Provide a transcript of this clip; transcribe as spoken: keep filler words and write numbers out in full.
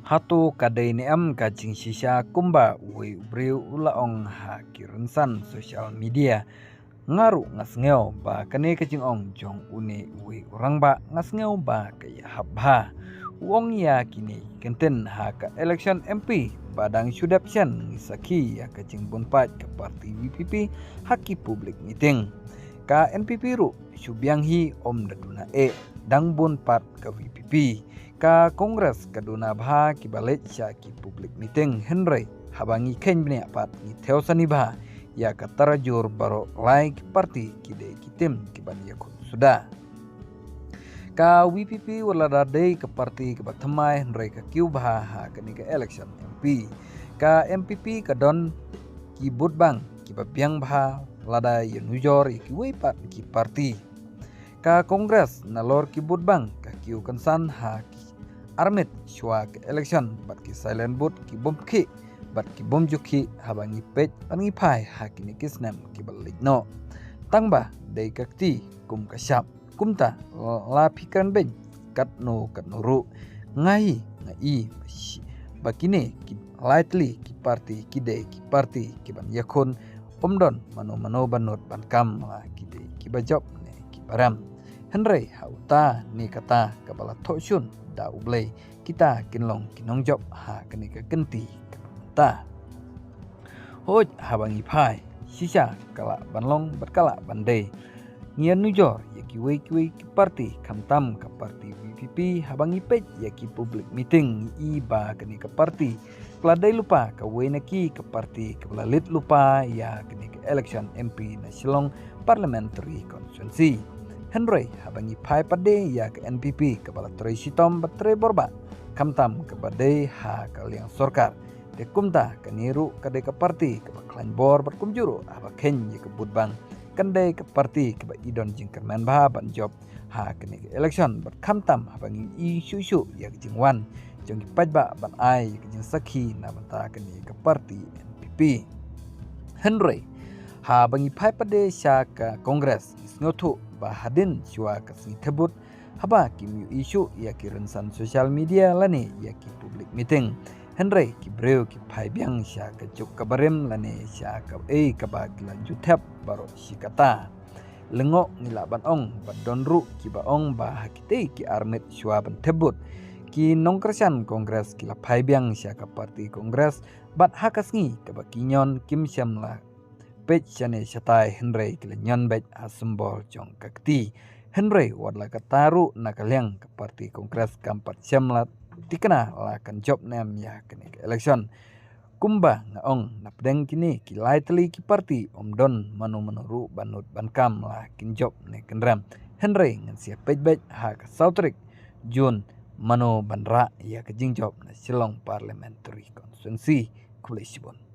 Hato ka dei ne em ka jingshisha kumba uwei u briew u la ong ha ki rynsan social media? Nga ruh nga sngew ba kane ka jingong jong une uwei u rangbah nga sngew ba ka ïahap bha. U ong ïa kine ki kyntien ha ka election M P ba dang shu dep shen ngi sakhi ïa ka jingbun paid ka party V P P ha ki public meeting. Ka N P P ruh shu biang hi, ym da duna eh, dang bun pat ka V P P. Ka Congress ka duna bha kiba leit sha ki public meeting, hynrei haba ngi kheiñ bniah pat ngi thew sani bha ïa ka tarajur baroh lai ki party ki dei ki tim kiban ïakhun suda. Ka V P P wat lada dei ka party kaba thymmai hynrei ka kiew bha ha kane ka election M P. Ka N P P ka don ki vote bank kiba biang bha lada ïanujor ïa kiwei pat ki party. Ka Congress nalor ki vote bank ka kiew kynsan ha ki armit shuwa ka election bad ki silent vote ki bym khih bad ki bym ju khih haba ngi peit bad ngi phai ha kine ki snem kiba leit noh. Tang ba dei ka kti kum ka shap, kumta la phi kren beiñ katno katno ruh. Nga hi nga i ba kine ki lai tylli ki party ki dei ki party kiban ïakhun, ym don mano mano ba nud ban kam la ki dei kiba jop ne kiba rem. Hynrei ha uta ne kata kaba la thoh shun da U Blei, kita kin long ki nongjop ha kane ka kynti ka mynta. Hooid, haba ngi phai, shisha ka lah ban long bad ka lah ban dei. Ngi ïanujor ïa kiwei kiwei ki party, khamtam ka party V P P, haba ngi peit ïa ki public meeting ngi i ba kane ka party ka la dei lypa kawei na ki ka party kaba la leit lypa ïa kane ka election M P na Shillong Parliamentary Constituency. Hynrei haba ngi phai pat de ïa ka N P P kaba la trei shitom bad trei borbah, khamtam kaba dei ha ka liang sorkar. Te kumta kane ruh ka dei ka party kaba khlaiñ bor bad kumjuh ruh haba kheiñ ïa ka vote bank kan dei ka party kaba i don jingkyrmen bha ban jop ha kane ka election bad khamtam haba ngi i shuh shuh ïa ka jingwan jong ki paidbah ban ai ïa ka jingsakhi na bynta kane ka party N P P. Hynrei haba ngi phai pat de sha ka Congress ngi sngewthuh ba hadien shuwa ka sngi thep vote, haba kim ïohi shuh ïa ki rynsan social media lane ïa ki public meeting, hynrei ki briew ki phai biang sha ka juk ka barim lane sha kaei kaba ki la ju thep baroh shi katta. Lyngngoh ngi lah ban ong ba don ruh kiba ong ba ha kitei ki armit shuwa ban thep vote, ki nongkyrshan Congress ki la phai biang sha ka party Congress bad ha ka sngi kaba ki ñion kim shym la peit shane shatai hynrei ki la ñion beit ha symbol jong ka kti. Hynrei wat la katta ruh na ka liang ka party Congress kam pat shym la tikna la kan jop ne em ïa kane ka election. Kumba nga ong, na pdeng kine ki lai tylli ki party ym don mano mano ruh ba nud ban kam la kin jop ne kin rem. Hynrei ngin sa ïa peit beit ha ka saw tarik June mano ban rah ïa ka jingjop na Shillong Parliamentary Constituency. Khublei shibun.